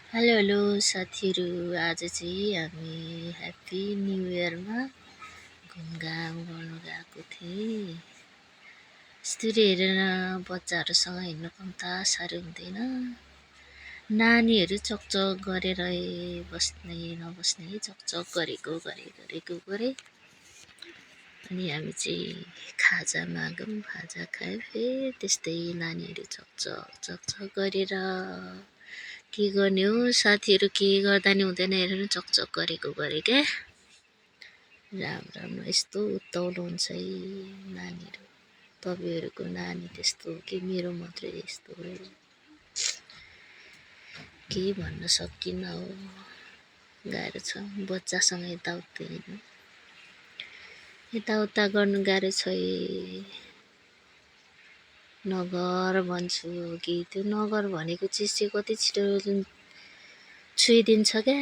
Hello hello साथीहरू, आज चाहिँ हामी ह्याप्पी न्यु इयरमा घुमघाम गर्नु गएको थिएँ। यस्तरी हेरेर बच्चाहरूसँग हिँड्नु पनि त साह्रो हुँदैन। नानीहरू चकचक गरेर बस्ने नबस्ने चकचक गरेको गरे। अनि हामी चाहिँ खाजा मागौँ, खाजा खायो। फेरि त्यस्तै नानीहरू चकचक गरेर के गर्ने हो। साथीहरू के गर्दा नि हुँदैन, हेरेर चकचक गरेको गरे क्या। राम्रो यस्तो उत्ताउलो हुन्छ है नानीहरू। तपाईँहरूको नानी त्यस्तो हो कि मेरो मात्रै यस्तो हो, के भन्न सकिनँ हो। गाह्रो छ बच्चासँग यताउता गर्नु गाह्रो छ। नगर भन्छु कि त्यो नगर भनेको चिज चाहिँ कति छिटो छुइदिन्छ क्या।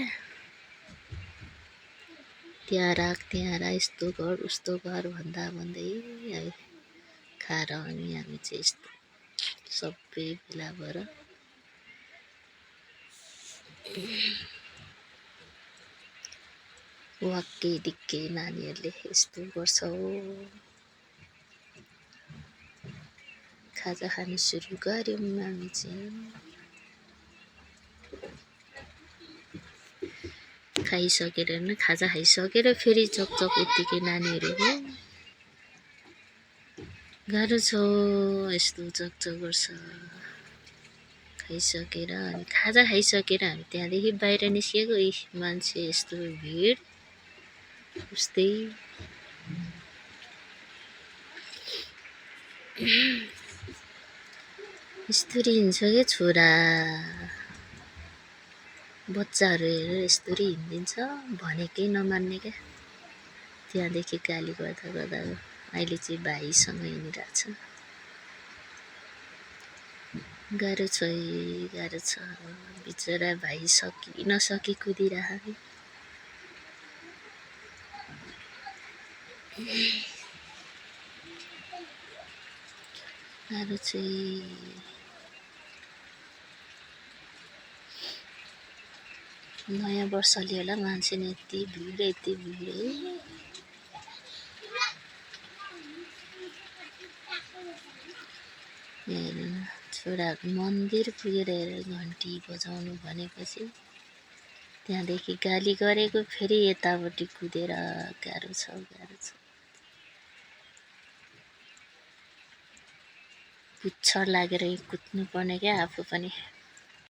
त्यहाँ राख यस्तो गर उस्तो गर भन्दै है खाएर अनि हामी चाहिँ यस्तो सबै भेला भएर वाक्कै दिक्कै नानीहरूले यस्तो गर्छ हो। खाजा खानु सुरु गऱ्यौँ हामी चाहिँ। खाइसकेर खाजा खाइसकेर फेरि चकचक उत्तिकै नानीहरूको गाह्रो छ, यस्तो चकचक गर्छ। खाइसकेर अनि खाजा खाइसकेर हामी त्यहाँदेखि बाहिर निस्किएको, मान्छे यस्तो भिड उस्तै। यस्तरी हिँड्छ क्या छोरा बच्चाहरू हेरेर यस्तरी हिँडिदिन्छ, भनेकै नमान्ने क्या। त्यहाँदेखि गाली गर्दा अहिले चाहिँ भाइसँग हिँडिरहेछ। गाह्रो छ बिचरा भाइ नसकी कुदिरहेको। गाह्रो छ। नयाँ वर्षले होला मान्छे नि यति भिड है। छोरा मन्दिर पुगेर घन्टी बजाउनु भनेपछि त्यहाँदेखि गाली गरेको, फेरि यतापट्टि कुदेर गाह्रो छ। पुच्छर लागेर कुद्नु पर्ने क्या आफू पनि।